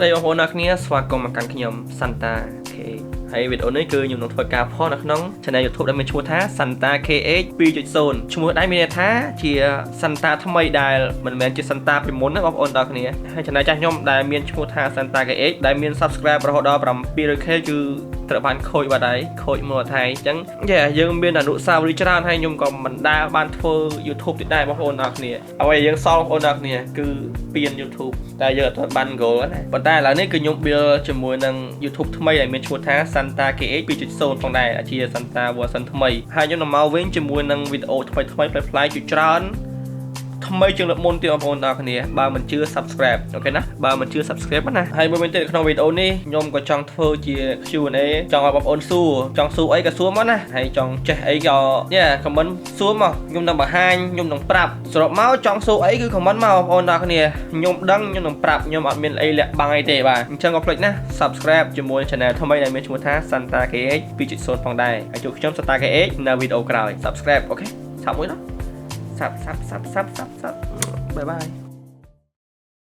ស្តីបងប្អូនអ្នកគ្នាស្វាគមន៍មកកាន់ខ្ញុំ Santa K ហើយវីដេអូនេះគឺខ្ញុំនឹងធ្វើការផុសនៅក្នុង Channel YouTube ដែលមានឈ្មោះថា Santa KH 2.0ឈ្មោះដែរមានន័យថាជា Santa ថ្មីដែលមិនមែនជា Santa ពីមុនណាបងប្អូនទាំងគ្នាហើយ Channel ចាស់ខ្ញុំដែលមានឈ្មោះថា Santa KH ដែលមាន Subscribe រហូតដល់ 700K គឺត្រូវបានខូចបាត់ហើយខូចមកថៃអញ្ចឹងយ៉ាយើងមានអនុស្សាវរីយ៍ច្រើនហើយខ្ញុំក៏មិនដែលបានធ្វើ YouTube ទៀតដែរបងប្អូនទាំងគ្នាអ្វីដែលយើងសល់បងប្អូនទាំងគ្នាគឺពៀន YouTube តែយើងអត់ទាន់បាន goal ណាប៉ុន្តែឥឡូវនេះគឺខ្ញុំ build ជាមួយនឹង YouTube ថ្មីដែលមានឈ្មោះថា Santa KH 2.0ផងដែរជា Santa version ថ្មីហើយខ្ញុំនឹងមកវិញជាមួយនឹងវីដេអូថ្មីថ្មីប្លែកៗជាច្រើនថ្មីជាងលើកមុនទៀតបងប្អូនទាំងគ្នាបើមិនជឿ subscribe OK ណាបើមិនជឿ subscribe ណាហើយមួយវិញទៀតក្នុងវីដេអូនេះខ្ញុំក៏ចង់ធ្វើជា Q&A ចង់ឲ្យបងប្អូនសួរចង់សួរអីក៏សួរមកណាហើយចង់ចេះអីក៏យ៉ា comment សួរមកខ្ញុំនឹងបង្ហាញខ្ញុំនឹងប្រាប់សរុបមកចង់សួរអីគឺ comment មកបងប្អូនទាំងគ្នាខ្ញុំដឹងខ្ញុំនឹងប្រាប់ខ្ញុំអត់មានអីលាក់បាំងអីទេបាទអញ្ចឹងកុំភ្លេចណា subscribe ជាមួយ channel ថ្មីដែលមានឈ្មោះថា Santa KH 2.0ផងដែរហើយជួបខ្ញុំ Santa KH នៅវីដេអូក្រោយ subscribe OK ឆាប់មួយណា sub sub sub sub sub sub bye bye.